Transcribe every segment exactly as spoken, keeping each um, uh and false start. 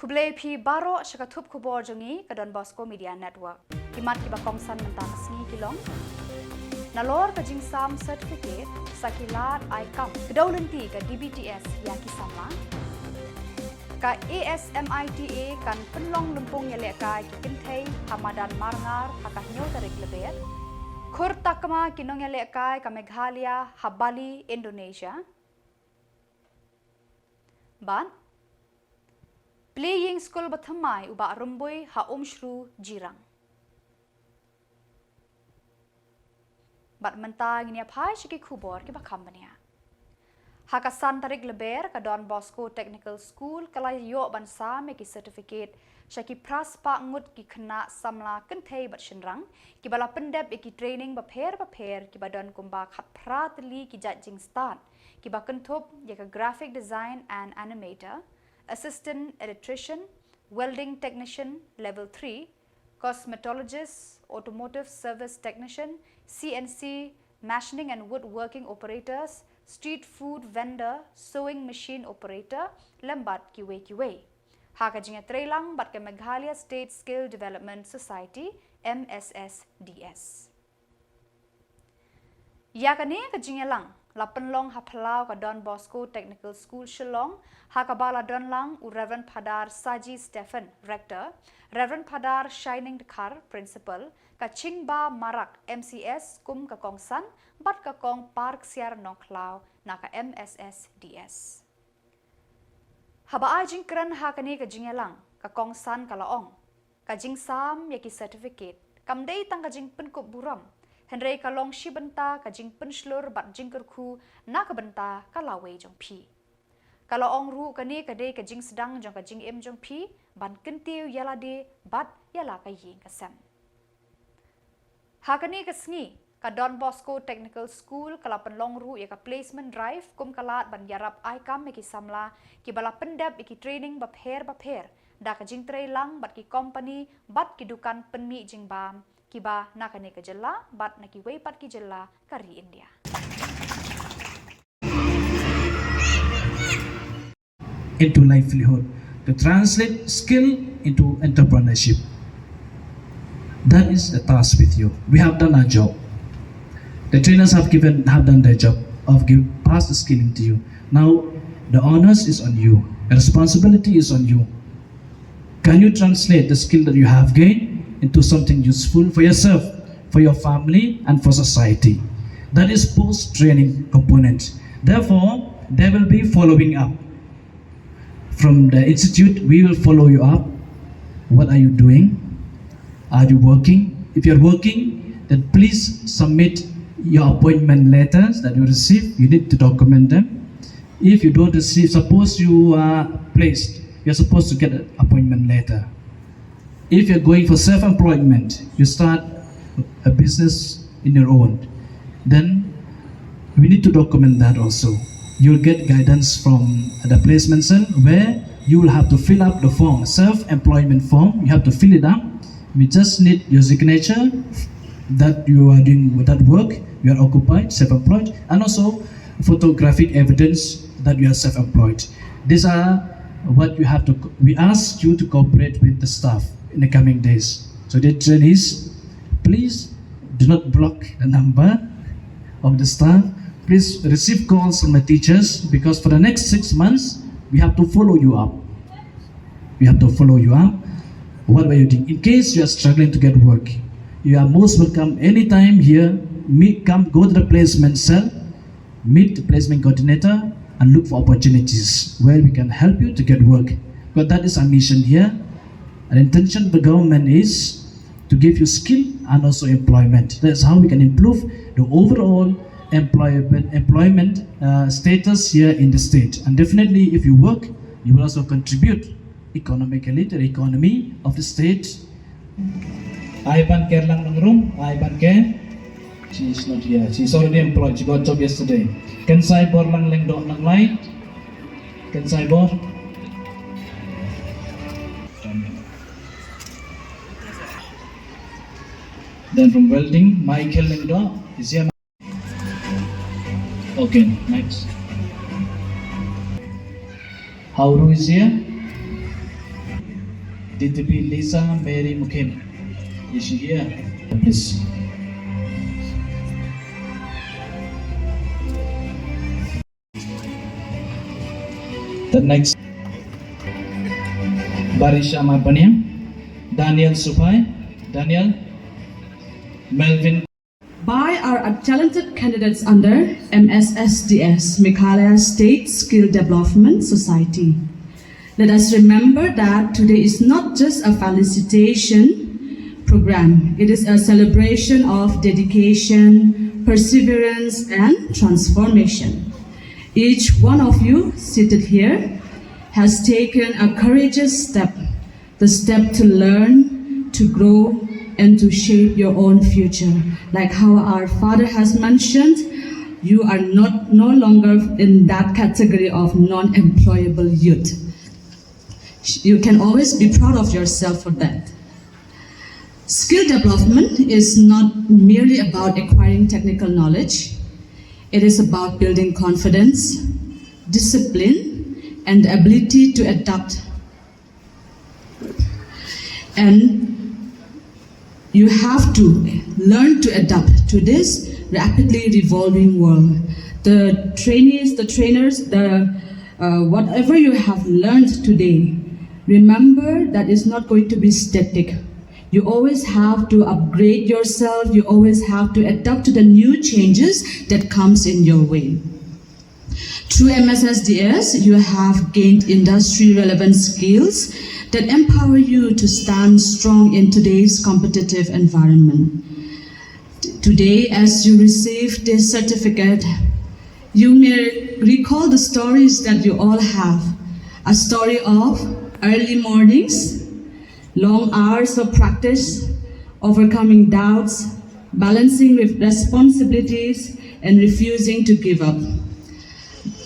Khublei phi baroh sha ka thup khubor jong ngi ka Don Bosco Media Network. Ki mat kiba kongsan mynta ka sngi ki long: nalor ka jingsam certificate sa ki lad ai kam, kdew lynti ka D B T S ïa ki samla. Ka A S M I T A kan pynlong lympung ïalehkai ki kynthei ha madan Marngar ha ka hynñiew tarik Lber. Khur takma ki nongïalehkai ka Meghalaya ha Bali, Indonesia. Bad plie ïing skul ba thymmai u Bah Rymbui ha Umshru, Jirang. Bad mynta ngin ïa phai sha ki khubor kiba kham bniah. Ha ka san tarik Lber ka Don Bosco Technical School ka la ïoh ban sam ïa ki certificate sha ki phra spah ngut ki khynnah samla kynthei bad shynrang kiba la pyndep ïa ki training bapher bapher kiba don kumba khatphra tylli ki jait jingstad kiba kynthup ïa ka graphic design and animator, assistant electrician, welding technician level three, cosmetologist, automotive service technician, C N C, machining and woodworking operators, street food vendor, sewing machine operator, lem bad kiwei kiwei. Ha ka jingïatreilang bad ka Meghalaya State Skill Development Society, M S S D S. Ïa kane ka jingïalang la pynlong ha phyllaw ka Don Bosco Technical School, Shillong, ha kaba la don lang u Reverend Phadar Saji Stephen, Rector, Reverend Phadar Shining Dkhar, Principal, ka Chingba Marak, M C S, kum ka kongsan, bad ka Kong Parksiar Nongkhlaw na ka M S S D S. Haba ai jingkren ha kane ka jingïalang, ka kongsan ka la ong, ka jingsam ïa ki certificate kam dei tang ka jingpynkup burom, hynrei ka long shi bynta ka jingpynshlur bad jingkyrkhu na ka bynta ka lawei jong phi. Ka la ong ruh kane ka dei ka jingsdang jong ka jingim jong phi ban kyntiew ïa lade bad ïa la ka ïing ka sem. Ha kane ka sngi, ka Don Bosco Technical School ka la pynlong ruh ïa ka placement drive kum ka lad ban ïarap ai kam ïa ki samla kiba la pyndep ïa ki training bapher bapher da ka jingtreilang bad ki company bad ki dukan pynmih jingbam kiba na kane ka jylla bad na kiwei pat ki jylla ka ri India. Into livelihood, to translate skill into entrepreneurship. That is the task with you. We have done our job. The trainers have given, have done their job of give, pass the skill into you. Now, the onus is on you. The responsibility is on you. Can you translate the skill that you have gained into something useful for yourself, for your family, and for society? That is post-training component. Therefore, there will be following up. From the institute, we will follow you up. What are you doing? Are you working? If you're working, then please submit your appointment letters that you receive. You need to document them. If you don't receive, suppose you are placed, you're supposed to get an appointment letter. If you're going for self-employment, you start a business in your own, then we need to document that also. You'll get guidance from the placement cell where you will have to fill up the form, self-employment form. You have to fill it up. We just need your signature that you are doing that work, you are occupied, self-employed, and also photographic evidence that you are self-employed. These are what you have to, we ask you to cooperate with the staff in the coming days. So the trainees, please do not block the number of the staff. Please receive calls from the teachers, because for the next six months, we have to follow you up. We have to follow you up. What were you doing? In case you are struggling to get work, you are most welcome anytime here. Meet, come, go to the placement cell, meet the placement coordinator, and look for opportunities where we can help you to get work. Because that is our mission here. And the intention of the government is to give you skill and also employment. That's how we can improve the overall employment, employment uh, status here in the state. And definitely, if you work, you will also contribute economically to the economy of the state. Aiban Kerlang Nongrum, Aiban Ker. She is not here. She is already employed. She got job yesterday. Kensai Borlang Lengdok Nanglai. Kensai Bor. Then from welding, Michael Lengdok is here. Okay, next. How do is here? D T P Lisa Mary Mukhim. Is she here? Please. The next, Barishama Baniam, Daniel Supai, Daniel, Melvin. By our talented candidates under M S S D S, Meghalaya State Skill Development Society. Let us remember that today is not just a felicitation program. It is a celebration of dedication, perseverance, and transformation. Each one of you seated here has taken a courageous step, the step to learn, to grow, and to shape your own future. Like how our father has mentioned, you are not, no longer in that category of non-employable youth. You can always be proud of yourself for that. Skill development is not merely about acquiring technical knowledge. It is about building confidence, discipline, and the ability to adapt. And you have to learn to adapt to this rapidly revolving world. The trainees, the trainers, the, uh, whatever you have learned today, remember that is not going to be static. You always have to upgrade yourself. You always have to adapt to the new changes that comes in your way. Through M S S D S, you have gained industry-relevant skills that empower you to stand strong in today's competitive environment. T-, today, as you receive this certificate, you may recall the stories that you all have. A story of early mornings, long hours of practice, overcoming doubts, balancing with responsibilities, and refusing to give up.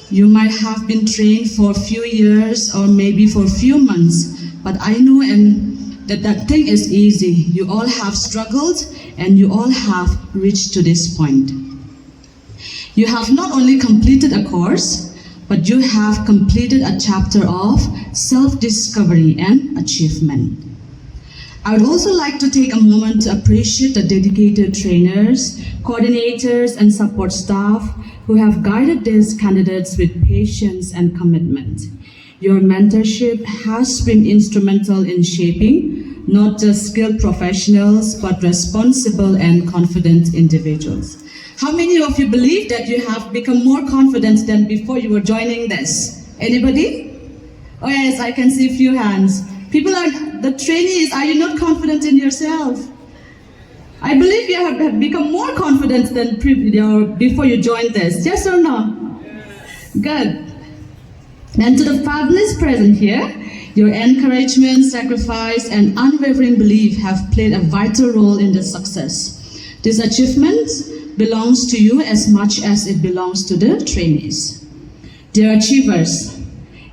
You might have been trained for a few years or maybe for a few months, but I know and that that thing is easy. You all have struggled and you all have reached to this point. You have not only completed a course, but you have completed a chapter of self-discovery and achievement. I would also like to take a moment to appreciate the dedicated trainers, coordinators, and support staff who have guided these candidates with patience and commitment. Your mentorship has been instrumental in shaping not just skilled professionals, but responsible and confident individuals. How many of you believe that you have become more confident than before you were joining this? Anybody? Oh yes, I can see a few hands. People are, the trainees, are you not confident in yourself? I believe you have, have become more confident than pre-, your, before you joined this. Yes or no? Good. And to the families present here, your encouragement, sacrifice, and unwavering belief have played a vital role in the success. This achievement belongs to you as much as it belongs to the trainees. Dear achievers,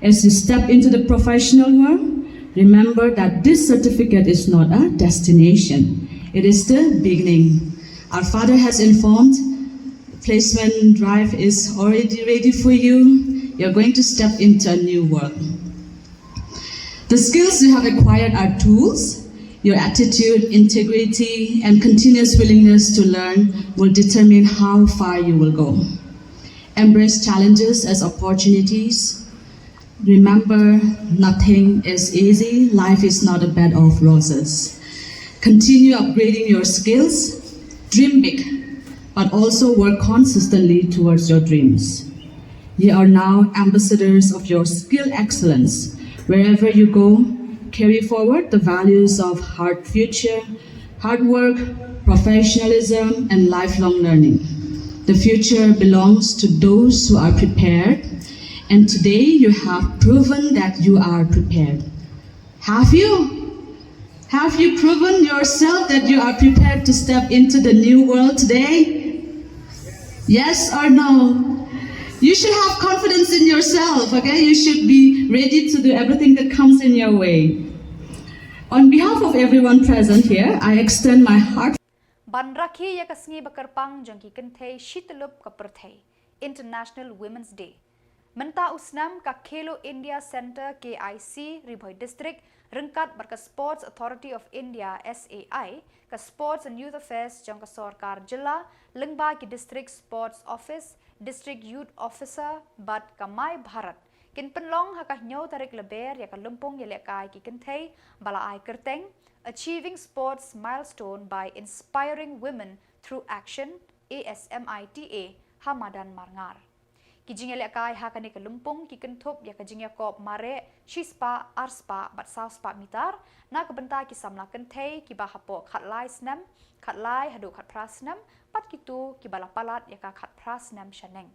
as you step into the professional world, remember that this certificate is not a destination. It is the beginning. Our father has informed placement drive is already ready for you. You're going to step into a new world. The skills you have acquired are tools. Your attitude, integrity, and continuous willingness to learn will determine how far you will go. Embrace challenges as opportunities. Remember, nothing is easy. Life is not a bed of roses. Continue upgrading your skills. Dream big, but also work consistently towards your dreams. You are now ambassadors of your skill excellence. Wherever you go, carry forward the values of hard future, hard work, professionalism, and lifelong learning. The future belongs to those who are prepared, and today you have proven that you are prepared. Have you? Have you proven yourself that you are prepared to step into the new world today? Yes or no? You should have confidence in yourself, okay? You should be ready to do everything that comes in your way. On behalf of everyone present here, I extend my heart. Ban rakhe ïa ka sngi ba kyrpang jong ki kynthei shi tyllup ka pyrthei, International Women's Day. Mynta u snem ka Khelo India Centre K I C Ri Bhoi District ryngkat bad ka Sports Authority of India S A I, ka Sports and Youth Affairs jong ka sorkar jylla lyngba ki District Sports Office, District Youth Officer bad ka My Bharat kin pynlong ha ka hynñiew tarik Lber ïa ka lympung ïalehkai ki kynthei ba la ai kyrteng Achieving Sports Milestone by Inspiring Women Through Action, A S M I T A, ha madan Marngar. Ki jingïalehkai ha kane ka lympung ki kynthup ïa ka jingïakop mareh shispah, arspah bad sawspah mitar na ka bynta ki samla kynthei kiba hapoh khatlai snem, khatlai haduh khatphra snem bad kito kiba la palat ïa ka khatphra snem shaneng.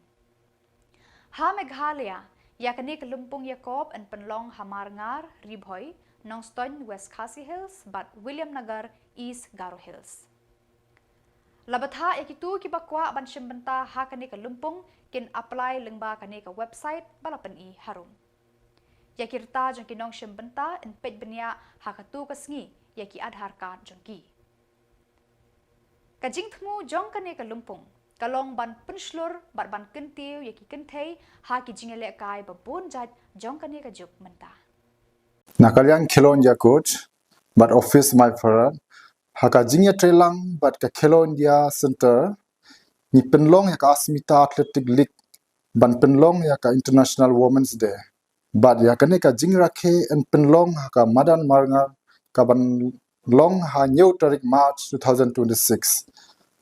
Ha Meghalaya, ïa kane ka lympung ïakop yn pynlong ha Marngar, Ri Bhoi, Nongstoiñ, West Khasi Hills bad Williamnagar, East Garo Hills. La bthah ïa kito kiba kwah ban shim bynta ha kane ka lympung kin apply lyngba kane ka website ba la pyni harum. Ïa ki rta jong ki nongshim bynta yn peit bniah ha kato ka sngi ïa ki Aadhaar card jong ki. Ka jingthmu jong kane ka lympung ka long ban pynshlur bad ban kyntiew ïa ki kynthei ha ki jingïalehkai ba bun jait jong kane ka juk mynta. Na ka liang Khelo India Coach bad Office My Bharat, ha ka jingïatreilang bad ka Khelo India Centre, ngi pynlong ïa ka Asmita Athletic League ban pynlong ïa ka International Women's Day. Bad ïa kane ka jingrakhe yn pynlong ha ka madan Marngar kaban long ha hynñiew tarik March two thousand twenty-six.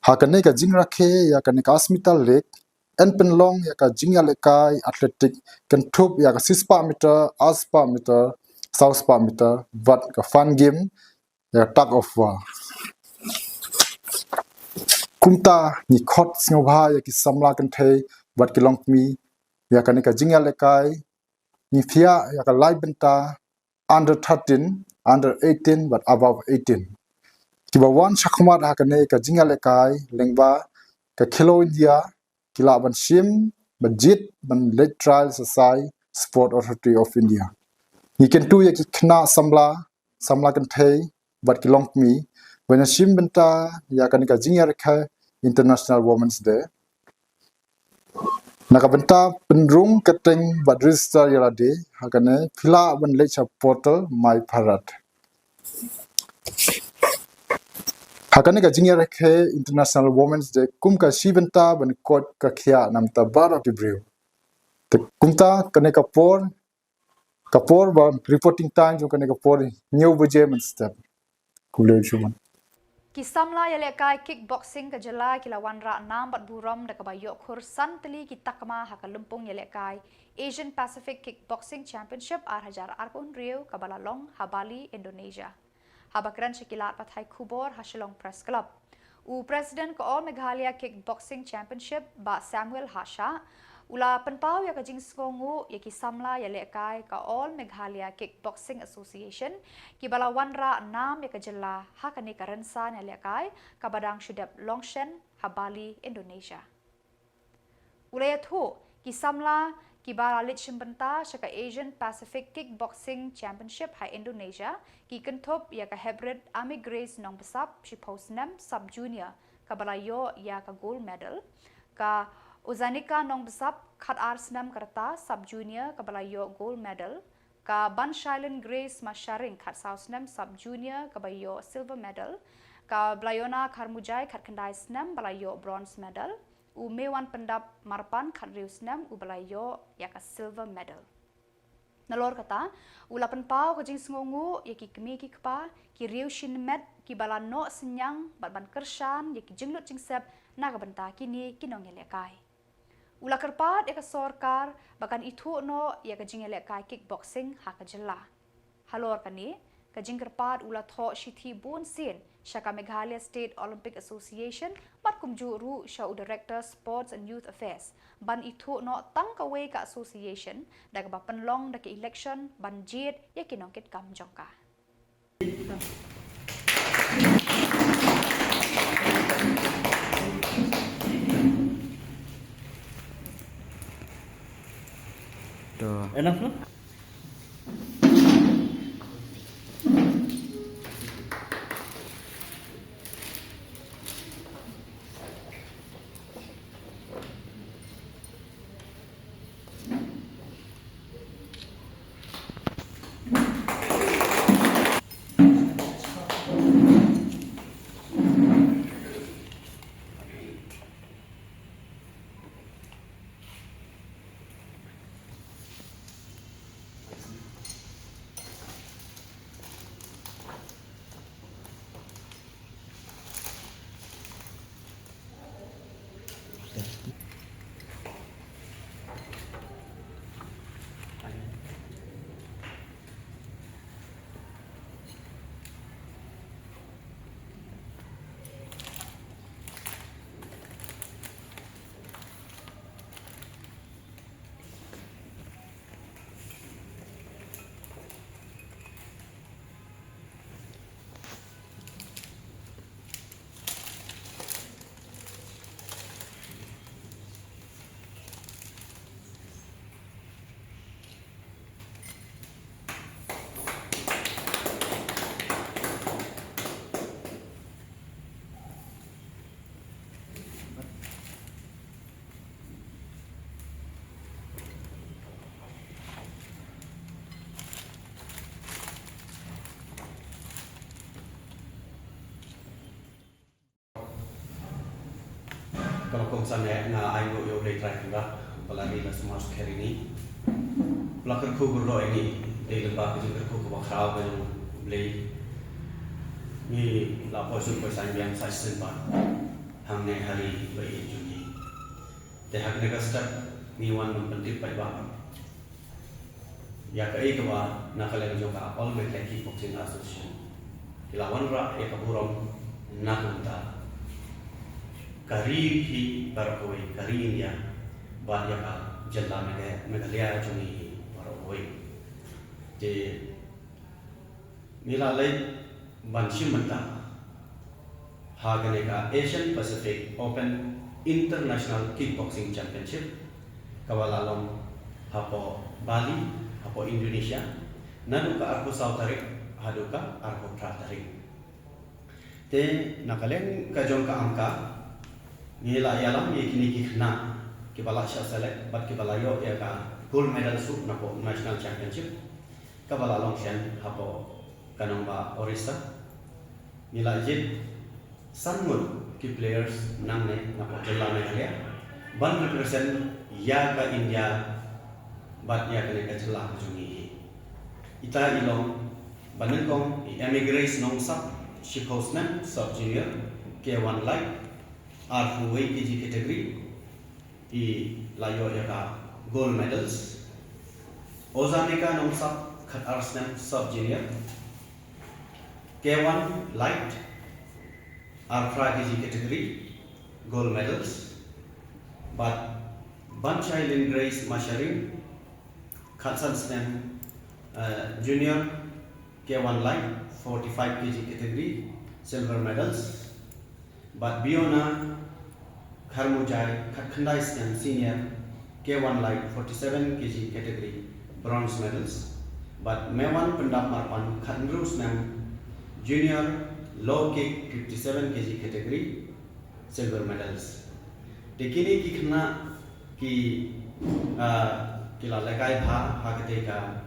Ha kane ka jingrakhe ïa kane ka Asmita League yn pynlong ïa ka jingïalehkai athletic kynthup ïa ka shispah meter, arspah meter, sawspah meter bad ka fun game ïa ka tug of war. Kumta ngi khot sngewbha ïa ki samla kynthei bad ki longkmie ïa kane ka jingïalehkai, ngi thiah ïa ka lai bynta under thirteen, under eighteen bad above eighteen kiba wan shakhmat ha kane ka jingïalehkai lyngba ka Khelo India, ki lah ban shim ban jied ban leit trial sa sha i Sport Authority of India. Ngi kyntu ïa ki khynnah samla, samla kynthei bad ki longkmie ban ïa shim bynta ïa kane ka jingïarakhe International Women's Day. Na ka bynta pynrung kyrteng bad register ïa lade ha kane phi lah ban leit sha portal My Bharat. Ha kane ka jingïarakhe International Women's Day kum ka shi bynta ban koit ka khiah na ka bynta baroh ki briew. Te kumta kane ka por, ka por ba reporting time jong kane ka por hynñiew baje mynstep. Khublei shibun. Ki samla ïalehkai kickboxing ka jylla ki la wanrah nam bad burom da kaba ïoh khur san tylli ki takma ha ka lympung ïalehkai Asian Pacific Kickboxing Championship ar hajar arphew hynriew kaba la long ha Bali, Indonesia. Haba kren sha ki lad pathai khubor ha Shillong Press Club, u President ka All Meghalaya Kickboxing Championship, Bah Samuel Hashah, u la pynpaw ïa ka jingsngewnguh ïa ki samla ïalehkai ka All Meghalaya Kickboxing Association kiba la wanrah nam ïa ka jylla ha kane ka rynsan ïalehkai kaba dang shu dep long shen ha Bali, Indonesia. U la ïathuh, ki samla kiba la leit shim bynta sha ka Asian Pacific Kickboxing Championship ha Indonesia ki kynthup ïa ka Hybrid Ami Grace Nongbsap, shiphew snem, Sub Junior, kaba la ïoh ïa ka gold medal, ka Ozanika Nongbsap, khatar snem ka rta, Sub Junior, kaba la ïoh gold medal, ka Banshailen Grace Masharing, khatsaw snem, Sub Junior, kaba ïoh silver medal, ka Blayona Kharmujai, khatkhyndai snem, ba la ïoh bronze medal, u Mewan Pyndap Marpan, khathynriew snem, uba la ïoh ïa ka silver medal. Nalor kata, u la pynpaw ka jingsngewnguh ïa ki kmie ki kpa, ki riew shimet, kiba la noh synñiang bad ban kyrshan ïa ki jinglut jingsep na ka bynta kine ki nongïalehkai. U la kyrpad ïa ka sorkar ba kan ithuh noh ïa ka jingïalehkai kickboxing ha ka jylla. Halor kane, ka jingkyrpad u la thoh shithi bunsien sha ka Meghalaya State Olympic Association bad kumjuh ruh sha u Director Sports and Youth Affairs ban ithuh noh tang kawei ka association da kaba pynlong da ka election ban jied ïa ki nongkitkam jong ka. To. Enough, no? Kongsan eh nga ai nguh ïa U Blei Trai Kynrad ba la ri la sumar skhem ïa ngi. Ba la kyrkhu kyrdoh ïa ngi dei lyngba ka jingkyrkhu kaba khraw ka jong U Blei. Ngi la poi suk poi saiñ biang sa shisien pat hangne ha ri ba ïeit jong ngi. Te ha kane ka step ngi wan ban pyntip paidbah ïa kaei kaba na ka liang jong ka All Meghalaya Kickboxing Association ki la wanrah ïa ka burom na ka bynta ka ri hi baroh kawei, ka ri India bad ïa ka jylla Megha-, Meghalaya jong ngi hi baroh kawei. Te ngi la leit ban shim bynta ha kane ka Asian Pacific Open International Kickboxing Championship kaba la long hapoh Bali, hapoh Indonesia, naduh ka arphew saw tarik haduh ka arphew phra tarik. Te na ka liang ka jong ka AMCA ngi la ïalam ïa kine ki khynnah kiba la shah select bad kiba la ïoh ïa ka gold medal shuh napoh National Championship kaba la long shen hapoh ka nongbah Orissa. Ngi la jied san ngut ki players nangne napoh jylla Meghalaya ban represent ïa ka India bad ïa kane ka jylla ka jong ngi hi. Ita i long ba nyngkong i Amy Grace Nongsap, shiphew snem, sub junior, K one light, arphew wei kg category, i la ïoh ïa ka gold medals. Ozanika Nongsap, khatar snem, sub junior, K one light, arphew phra kg category, gold medals. Bad Banshai Lynn Grace Masharing, khatsan snem, eh, junior, K one light, forty-five kg category, silver medals. Bad Biona Kharmujai, khatkhyndai snem, senior, K one light, forty-seven kg category, bronze medals. Bad Mewan Pyndap Marpan, khathynriew snem, junior, low kick, fifty-seven kg category, silver medals. Te kine ki khynnah ki, ah, ki la lehkai bha ha katei ka,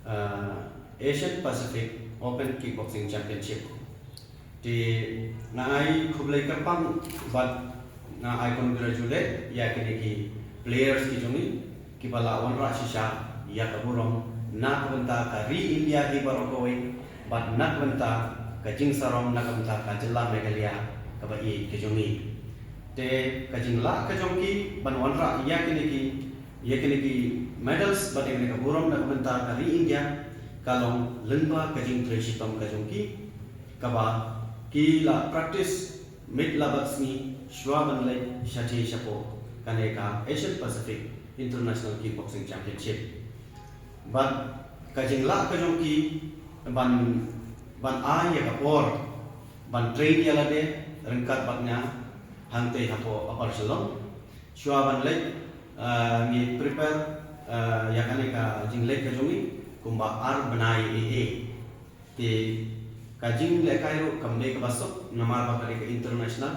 ah, Asian Pacific Open Kickboxing Championship. Te nga ai khublei kyrpang bad nga ai congratulate ïa kine ki players ki jong ngi kiba la wanrah shisha ïa ka burom na ka bynta ka ri India hi baroh kawei bad na ka bynta ka jingsarong na ka bynta ka jylla Meghalaya kaba ïeit ka jong ngi. Te ka jinglah ka jong ki ban wanrah ïa kine ki, ïa kine ki medals bad ïa kine ka burom na ka bynta ka ri India ka long lyngba ka jingtrei shitom ka jong ki kaba ki la practice miet la bad sngi shuwa ban leit shatei shapoh kane ka Asian Pacific International Kickboxing Championship. Bad ka jinglah ka jong ki ban, ban ai ïa ka por ban train ïa lade ryngkat bad nga hangtei hapoh Upper Shillong. Shuwa ban leit, ah, ngi prepare, ah, ïa kane ka jingleit ka jong ngi kumba ar bnai ei ei. Te ka jinglehkai ruh kam dei kaba suk namar ba ka dei ka international.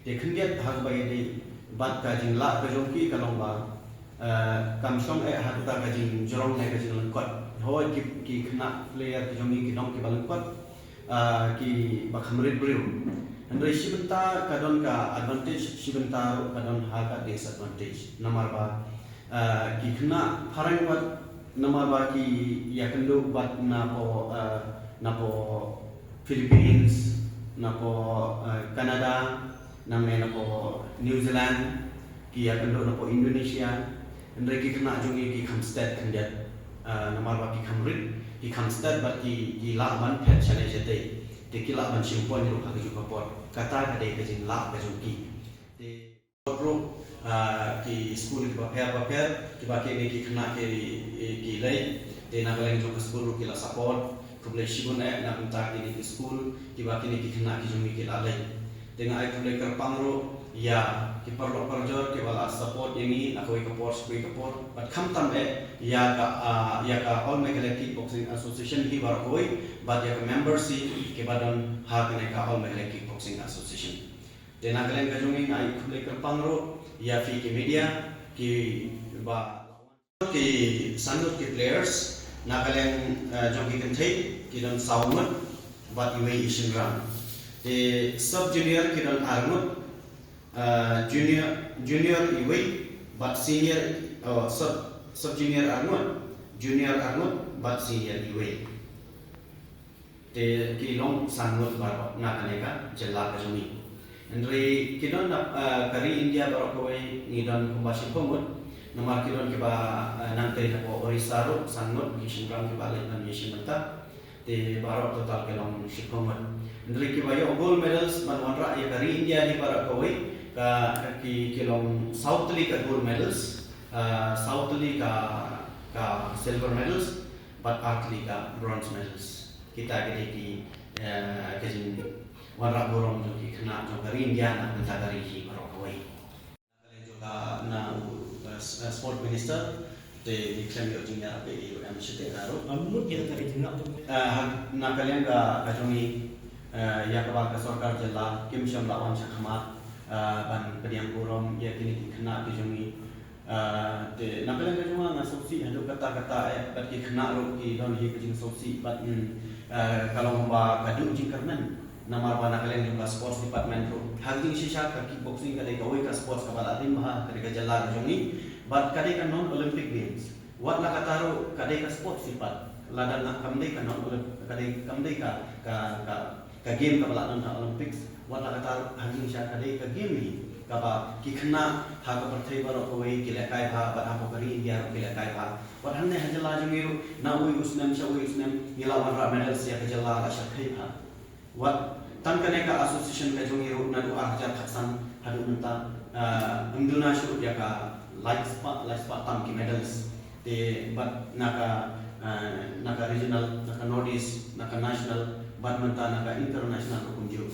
Te khyndiat ha kaba ïadei bad ka jinglah ka jong ki ka long ba, eh, kam shong eh ha kata ka jingjrong ne ka jinglyngkot. Hooid ki, ki khynnah player ki jong ngi ki don kiba lyngkot, eh, kiba kham rit briew. Hynrei shi bynta ka don ka advantage, shi bynta ruh ka don ha ka disadvantage. Namar ba Ah, ki khynnah phareng pat namar ba ki ïakynduh bad napoh, ah, napoh Philippines, napoh, ah, Canada, nangne napoh New Zealand, ki ïakynduh napoh Indonesia. Hynrei ki khynnah jong ngi ki kham stet khyndiat, ah, namar ba ki kham rit, ki kham stet bad ki, ki lah ban phet shane shatei. Te ki lah ban shim point ruh ha kajuh ka por. Kata ka dei ka jinglah ka jong ki. Te ruh, ah, ki skul kiba pher bapher, kiba kine ki khynnah ki, ki leit, te na ka liang jong ka skul ruh ki la support, khublei shibun eh na bynta kine ki skul, kiba kine ki khynnah ki jong ngi ki la leit. Te nga ai khublei kyrpang ruh ïa ki paralok parajor kiba la support ïa ngi na kawei ka por sha kawei ka por, bad khamtam eh ïa ka, ah, ïa ka All Meghalaya Kickboxing Association hi baroh kawei, bad ïa ka members hi kiba don ha kane ka All Meghalaya Kickboxing Association. Te na ka liang ka jong ngi nga ai khublei kyrpang ruh ïa phi ki media kiba, ki san ngut ki players, na ka liang, eh, jong ki kynthei ki don saw ngut bad iwei i shynrang. Te sub junior ki don ar ngut, Uh, junior, junior iwei bad senior, oh, sub, sub junior arngut, junior arngut bad senior iwei. Te ki long san ngut baroh na kane ka jylla ka jong ngi. Hynrei ki don na, uh, ka ri India baroh kawei ngi don kumba shiphew ngut. Namar ki don kiba, uh, nangtei na ka Orissa ruh san ngut ki shynrang kiba leit ban ïashim bynta. Te baroh total ki long shiphew ngut. Hynrei kiba ïoh gold medals ban wanrah ïa ka ri India hi baroh kawei ka, ka ki, ki long saw tylli ka gold medals, uh, saw tylli ka, ka silver medals, bad ar tylli ka bronze medals. Kita ki dei ki, eh, ka jingwanrah burom jong ki khynnah jong ka ri India na ka bynta ka ri hi baroh kawei. Na ka liang jong ka, na u, eh, s-, eh, sport minister, te ngi khlem ïoh jingïarap ïa u M shiteng ruh. Am mut ïa ka ri jingïarap tu. Eh, ha, na ka liang ka, ka jong ngi, eh, ïa kaba ka sorkar jylla kim shym la wan shakhmat, eh, ban pdiang burom ïa kine ki khynnah ki jong ngi. Ah, te na ka liang ka jong nga nga sngewsih haduh katta katta eh, bad ki khynnah ruh ki don hi ka jingsngewsih bad, mm, ah, ka long ba ka duh jingkyrmen. Namar ba na ka liang jong ka sports department ruh ha ka jingshisha ka kickboxing ka dei kawei ka sports kaba la rim bha ka dei ka jylla ka jong ngi. Bad ka dei ka non Olympic games. Wat la katta ruh ka dei ka sports hi pat. Lada nga kam dei ka non Olymp-, ka dei kam dei ka, ka, ka ka game kaba la don ha Olympics, wat la katta ha jingshisha ka dei ka game hi kaba ki khynnah ha ka pyrthei baroh kawei ki lehkai bha, bad hapoh ka ri India ruh ki lehkai bha. Wat hangne ha jylla jong ngi ruh, na uwei u snem sha uwei u snem ngi la wanrah medals ïa ka jylla la shyrkhei bha. Wat tang kane ka association ka jong ngi ruh naduh ar hajar khatsan haduh mynta, ah, ym duna shuh ïa ka lai spah, lai spah tam ki medals. Te bad na ka, eh, na ka regional, na ka North East, na ka national, bad mynta na ka international ruh kumjuh.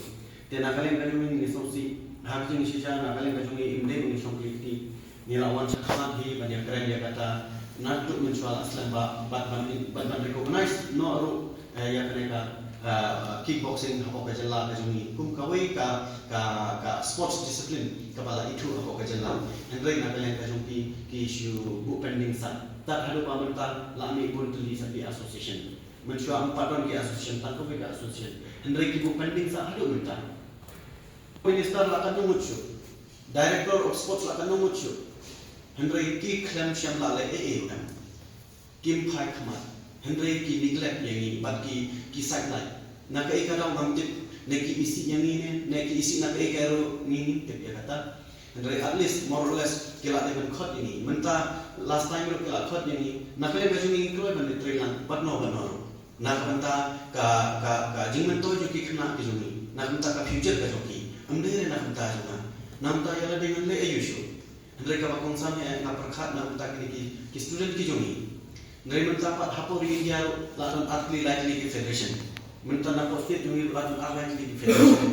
Te na ka liang ka jong ngi ngi sngewsih, ha ka jingshisha na ka liang ka jong ngi ym dei ban ngi shong kli kti. Ngi la wan shakhmat hi ban ïakren ïa kata, naduh mynshuwa la slem bha, bad ban, bad ban recognize noh ruh, eh, ïa kane ka, eh, kickboxing hapoh ka jylla ka jong ngi kum kawei ka, ka, ka sports discipline kaba la ithuh hapoh ka jylla. Hynrei na ka liang ka jong ki, ki shu buh pending sah. Tad haduh ba mynta la mih bun tylli sa ki association. Mynshuwa ym pat don ki association, tang kawei ka association. Hynrei ki buh pending sah haduh mynta. Minister la katno ngut shuh. Director of Sports la katno ngut shuh. Hynrei ki khlem shym la leh ei ei ruh em. Kim phai khmat. Hynrei ki neglect ïa ngi bad ki, ki sideline. Na kaei ka daw ngam tip, ne ki isih ïa ngi ne, ne ki isih na kaei ka ruh ngi ngim tip ïa kata. Hynrei at least, more or less, ki la dei ban khot ïa ngi. Mynta last time ruh ki la khot ïa ngi. Na ka liang ka jong ngi ngi kloi ban trei lang, bad no bad no ruh. Na ka bynta ka, ka, ka jingmyntoi jong ki khynnah ki jong ngi. Na ka bynta ka future ka jong ki. Ym dei re na ka bynta jong nga. Na ka bynta ïa lade ngan leh aïu shuh. Hynrei kaba kongsan eh nga pyrkhat na ka bynta kine ki, ki student ki jong ngi. Hynrei mynta pat hapoh ri India ruh la don artylli laitylli ki federation. Mynta na poh state jong ngi ruh la don ar laitylli ki federation.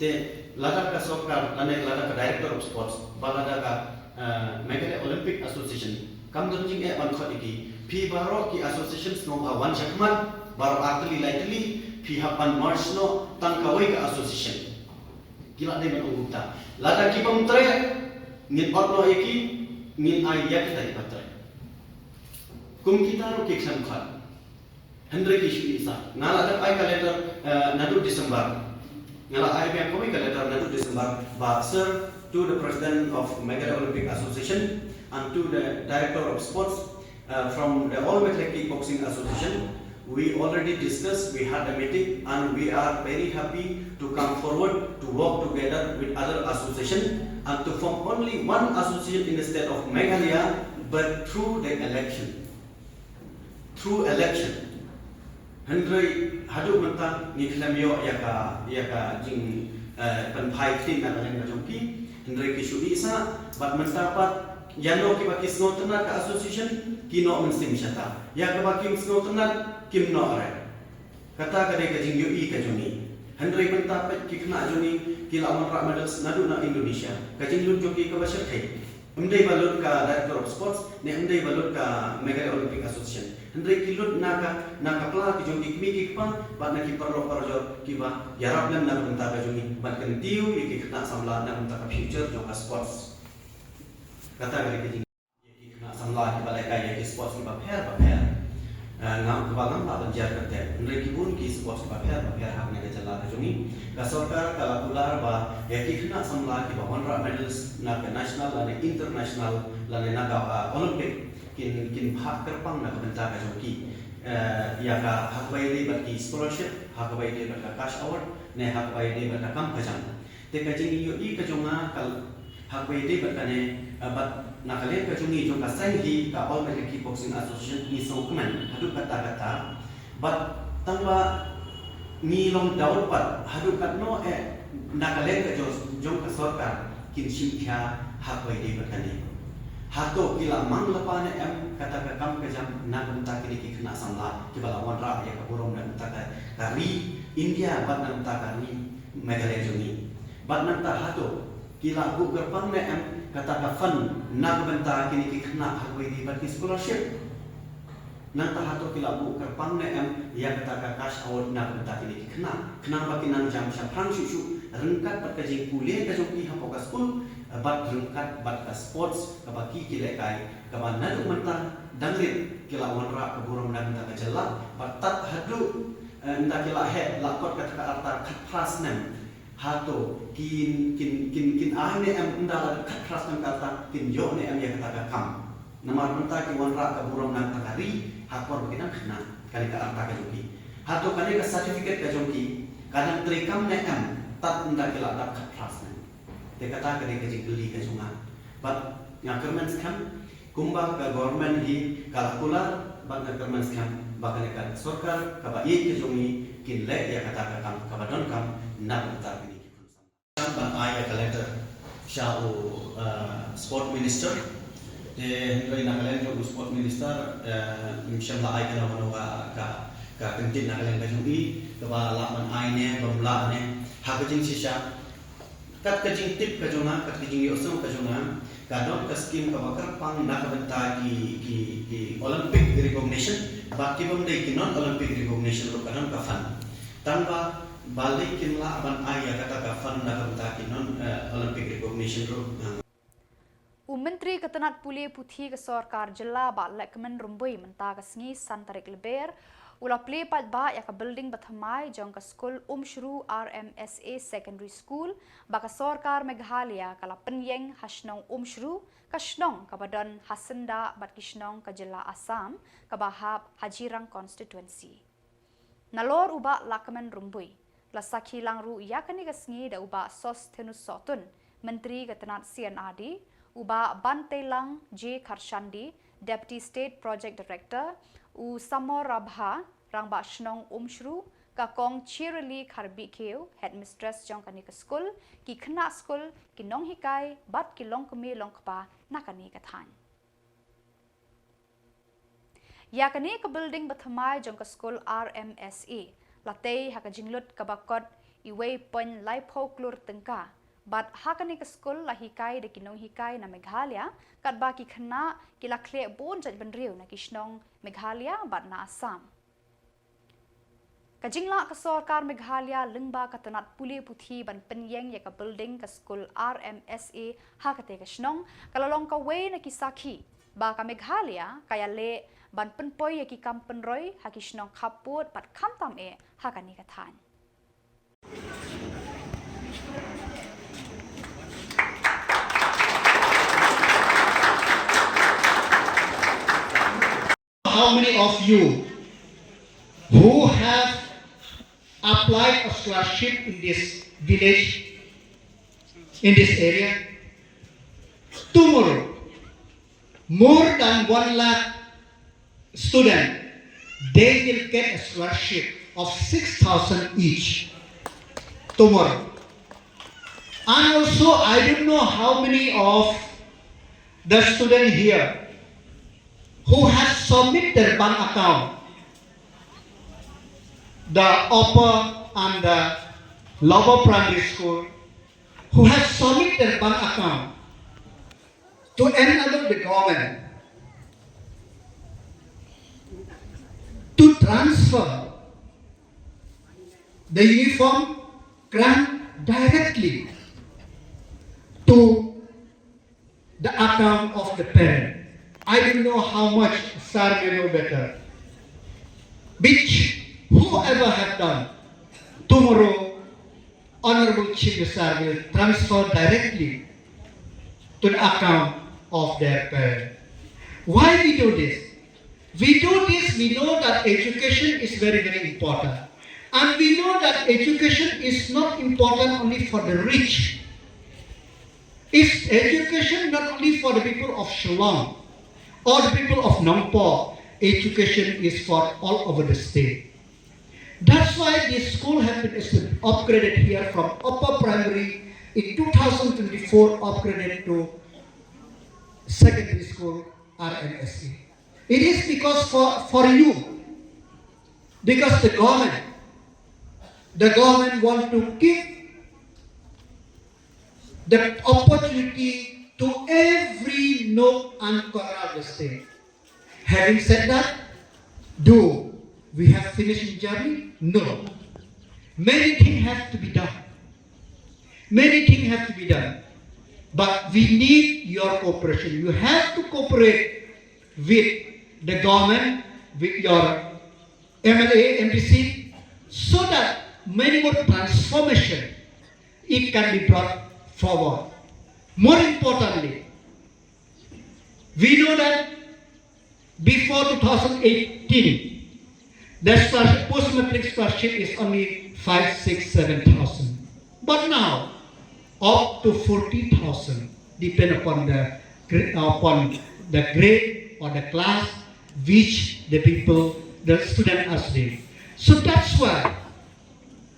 Te lada ka sorkar, lane lada ka Director of Sports, ba lada ka, eh, Meghalaya Olympic Association, kam don jingeh ban khot ïa ki. Phi baroh ki association sngewbha wan shakhmat, baroh artylli laitylli, phi hap ban merge noh tang kawei ka association. Ki la dei ban ong kumta. Lada ki bym trei, ngin ot noh ïa ki, ngin ai ïa kita kiba trei. Kum kita ruh ki khlem khot. Hynrei ki shu ïeh sah. Nga la dep ai ka letter, eh, naduh December. Nga la ai biang kawei ka letter naduh December ba, Sir, to the President of Meghalaya Olympic Association and to the Director of Sports, uh, from the All Meghalaya Kickboxing Association, we already discussed, we had a meeting, and we are very happy to come forward to work together with other association and to form only one association in the state of Meghalaya, but through the election. Through election. Hynrei haduh mynta ngi khlem ïoh ïa ka, ïa ka jing, eh, pynphai ktien na ka liang ka jong ki. Hynrei ki shu ïeh sah bad mynta pat ïa no kiba ki sngewtynnat ka association ki noh mynsiem shata. Ïa kaba kim sngewtynnat kim noh re. Kata ka dei ka jingïohi ka jong ngi. Hynrei mynta pat ki khynnah jong ngi ki la wanrah medals naduh na Indonesia. Ka jinglut jong ki kaba shyrkhei. Ym dei ba lut ka Director of Sports, ne ym dei ba lut ka Meghalaya Olympic Association. Hynrei ki lut na ka, na ka pla ki jong ki kmie ki kpa, bad na ki paralok parajor kiba ïarap lem na ka bynta ka jong ngi, bad kyntiew ïa ki khynnah samla na ka bynta ka future jong ka sports. Kata ka dei ka jing ïa ki khynnah samla kiba lehkai ïa ki sports kiba pher ba pher. Eh, nga Ba ngam lah ban jer kyrteng, hynrei ki bun ki sports bapher bapher ha kane ka jylla ka jong ngi. Ka sorkar ka la kular ba ïa ki khynnah samla kiba wanrah medals na ka national lane international lane na ka, ah, Olympic kin, kin phah kyrpang na ka bynta ka jong ki. Eh, ïa ka ha kaba ïadei bad ki scholarship, ha kaba ïadei bad ka cash award, ne ha kaba ïadei bad ka kam ka jam. Te ka jingïohi ka jong nga ka ha kaba ïadei bad kane, eh, bad na ka liang ka jong ngi jong ka seng hi ka All Meghalaya Kickboxing Association ngi sngewkmen haduh katta katta. Bad tang ba ngi long doubt bad haduh katno eh na ka liang ka jong, jong ka sorkar kin shim khia ha kaba ïadei bad kane. Hato ki la mang lypa ne em kata ka kam ka jam na ka bynta kine ki khynnah samla kiba la wanrah ïa ka burom na ka bynta ka, ka ri India bad na ka bynta ka ri Meghalaya jong ngi. Bad nangta hato ki la buh kyrpang ne em kata ka fund na ka bynta kine ki khynnah ha kaba ïadei bad ki scholarship. Nangta hato ki la buh kyrpang ne em ïa kata ka cash award na ka bynta kine ki khynnah. Khnang ba kin nang jam shaphrang shuh shuh ryngkat bad ka jingpule ka jong ki hapoh ka skul, eh, bad ryngkat bad ka sports kaba ki ki lehkai kaba naduh mynta dang rit ki la wanrah ka burom na ka bynta ka jylla bad tad haduh, eh, ynda ki la heh la kot kata ka rta khatphra snem. Hato kin, kin, kin, kin ai ne em ynda la khatphra snem ka rta kin ïoh ne em ïa kata ka kam. Namar mynta ki wanrah ka burom na ka ri ha ka por ba ki dang khynnah kane ka rta ka jong ki. Hato kane ka certificate ka jong ki ka dang treikam ne em tad ynda ki la dap khatphra snem. Te kata ka dei ka jingkylli ka jong nga. Bad nga kyrmen skhem kumba ka government hi ka la kular bad nga kyrmen skhem ba kane ka sorkar kaba ïeit ka jong ngi kin leh ïa kata ka kam kaba donkam na ka bynta kine ki khun samla. Ban ai ïa ka letter sha u, eh, sport minister. Te hynrei na ka liang jong u sport minister, eh, ym shym la ai kano kano ka, ka, ka kyntien na ka liang ka jong i kaba lah ban ai ne bym lah ne. Ha ka jingshisha kat ka jingtip ka jong nga, kat ka jingïohsngew ka jong nga, ka don ka scheme kaba kyrpang na ka bynta ki, ki, ki Olympic recognition bad ki bym dei ki non Olympic recognition ruh ka don ka fund. Tang ba balei kim lah ban ai ïa kata ka fund na ka bynta ki non, eh, Olympic recognition ruh. U Myntri ka tnat pule puthi ka sorkar jylla Bah Lahkmen Rymbui mynta ka sngi san tarik Lber u la plie paidbah ïa ka building bathymmai jong ka skul Umshru R M S A Secondary School ba ka sorkar Meghalaya ka la pynïeng ha shnong Umshru, ka shnong kaba don ha syndah bad ki shnong ka jylla Assam kaba hap ha Jirang constituency. Nalor u Bah Lahkmen Rymbui, la sakhi lang ruh ïa kane ka sngi da u Bah Sosthenus Sohtun, Myntri ka tnat C and R D, u Bah Banteilang J Kharshandi, Deputy State Project Director, u Samor Rabha, Rangbah Shnong Umshru, ka Kong Chirali Kharbihkhiew, Headmistress jong kane ka skul, ki khynnah skul, ki nonghikai bad ki longkmie longkpa na kane ka thaiñ. Ïa kane ka building bathymmai jong ka skul R M S A la tei ha ka jinglut kaba kot uwei point laiphew klur tyngka. Bad ha kane ka skul la hikai da ki nonghikai na Meghalaya, katba ki khynnah ki la khleh bun jait bynriew na ki shnong Meghalaya bad na Assam. Ka jinglah ka sorkar Meghalaya lyngba ka tnat pule puthi ban pynïeng ïa ka building ka skul R M S A ha katei ka shnong ka la long kawei na ki sakhi ba ka Meghalaya ka ïaleh ban pynpoi ïa ki kam pynroi ha ki shnong khappud bad khamtam eh ha kane ka thaiñ. How many of you who have applied a scholarship in this village, in this area? Tomorrow, more than one lakh student, they will get a scholarship of six thousand each tomorrow. And also, I don't know how many of the student here who has submit their bank account, the upper and the lower primary school, who has submit their bank account to another the government to transfer the uniform grant directly to the account of the parent. I don't know how much, sir may know better. which whoever have done, tomorrow Honorable Chief Minister will transfer directly to the account of their parent. Why we do this? We do this, we know that education is very, very important. And we know that education is not important only for the rich. It's education not only for the people of Shillong or the people of Nongpoh. Education is for all over the state. That's why this school has been upgraded here from upper primary in two thousand twenty-four, upgraded to secondary school, R M S A. It is because for, for you, because the government, the government want to give the opportunity to every nook and corner of the state. Having said that, do we have finished journey? No. Many things have to be done. Many things have to be done. But we need your cooperation. You have to cooperate with the government, with your M L A, M D C, so that many more transformation it can be brought forward. More importantly, we know that before two thousand eighteen, the scholarship, post-matric scholarship is only five, six, seven thousand. But now, up to forty thousand, depend upon the gra-, upon the grade or the class which the people, the student are studying. So that's why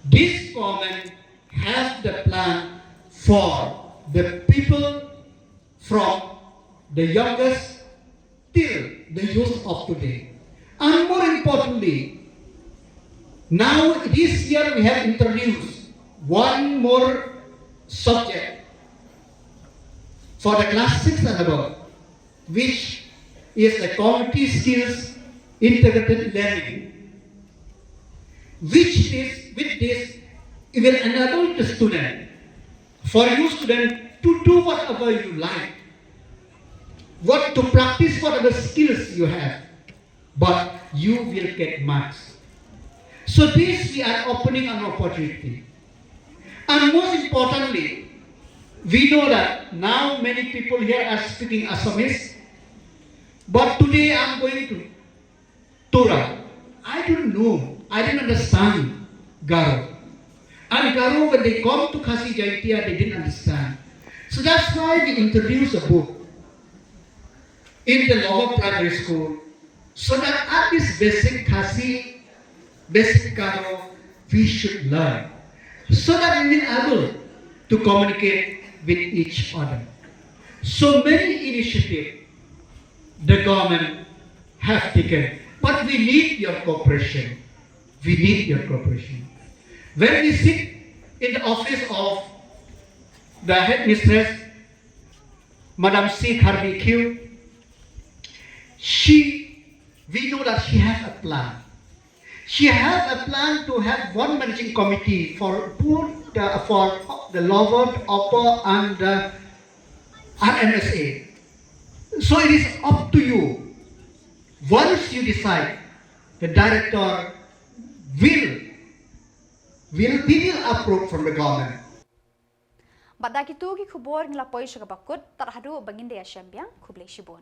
this government has the plan for the people from the youngest till the youth of today. And more importantly, now this year we have introduced one more subject for the class six and above, which is the community skills integrated learning, which is, with this, it will enable the student, for you student, to do whatever you like, what to practice, whatever skills you have, but you will get marks. So this, we are opening an opportunity. And most importantly, we know that now many people here are speaking Assamese, but today I'm going to Tura. I don't know. I didn't understand Garo. And Garo, when they come to Khasi Jaintia, they didn't understand. So that's why we introduce a book in the lower primary school, so that at least basic Khasi, basic Garo, we should learn, so that we will able to communicate with each other. So many initiatives the government have taken, but we need your cooperation. We need your cooperation. When we sit in the office of the headmistress, Madam C. Kharbi Q, she, we know that she has a plan. She has a plan to have one managing committee for both the, for the lower, upper, and the R M S A. So it is up to you. Once you decide, the director will, will, we will approve from the government. Bad da kitu ki khubor ngi la poi sha kaba kut, tad haduh ba ngin da ïashem biang, khublei shibun.